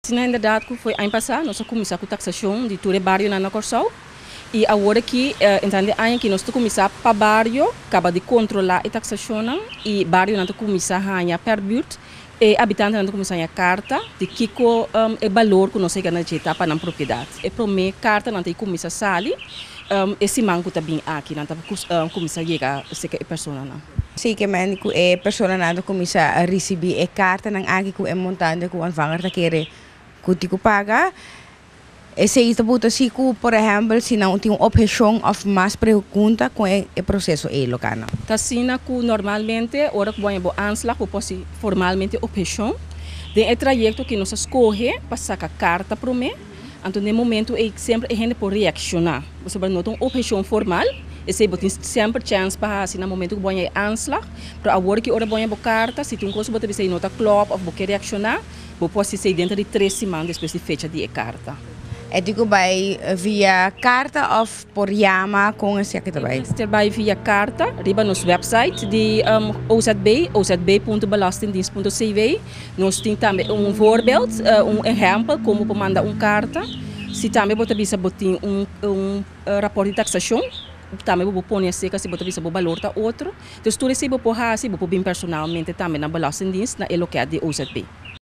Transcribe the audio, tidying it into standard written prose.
Asina inderdaad ku foi aña pasá nos a kuminsá ku taksashon di tur e barionan na Kòrsou i awor aki entrando e aña aki nos ta kuminsá pa bario kaba di kontrolá e taksashonnan i barionan ta kuminsá haña per buurt e abitantenan ta kuminsá haña karta di kiko e balor ku nos a yega na dje ta pa nan propiedat. E promé kartanan ta kuminsá sali e siman ku ta bin aki nan ta kuminsá yega serka e personanan. Sí ke men ku e personanan ta kuminsá risibí e kartanan aki ku e montante ku ontvanger ta kere ku tin ku paga. Esei ta buta si ku por ehèmpel si nan tin un opheshon òf mas pregunta kon e proseso ei lo kana. Ta asina ku normalmente ora ku bo haña bo aanslag bo por hasi formalmente opheshon. Den e trayekto ki nos a skohe pa saka karta promé. Anto den momento ei semper e hende por reakshoná, pasobra no ta un opheshon formal, esei bo tin semper chèns pa hasi na momento ku bo haña e aanslag, pero awor ki ora bo haña bo karta, si tin un kos ku bo ta bisa ei no ta klòp òf bo ke reakshoná, bo por hasi esei denter di tres siman despues di fecha di e karta. E tin ku bai via karta òf por yama? Kon esaki ta bai? E mester bai via karta riba nos wèpsait di OZB, ozb.belastingdienst.cw. Nos tin tambe un voorbeeld, un ehèmpel kon bo por manda un karta. Si tambe bo ta bisa bo tin un un rapòrt di taksashon, tambe bo por pone aserka si bo ta bisa bo balor ta otro. Dus tur esei bo por hasi, bo por bin personalmente tambe na Belastingdienst na e lokèt di OZB.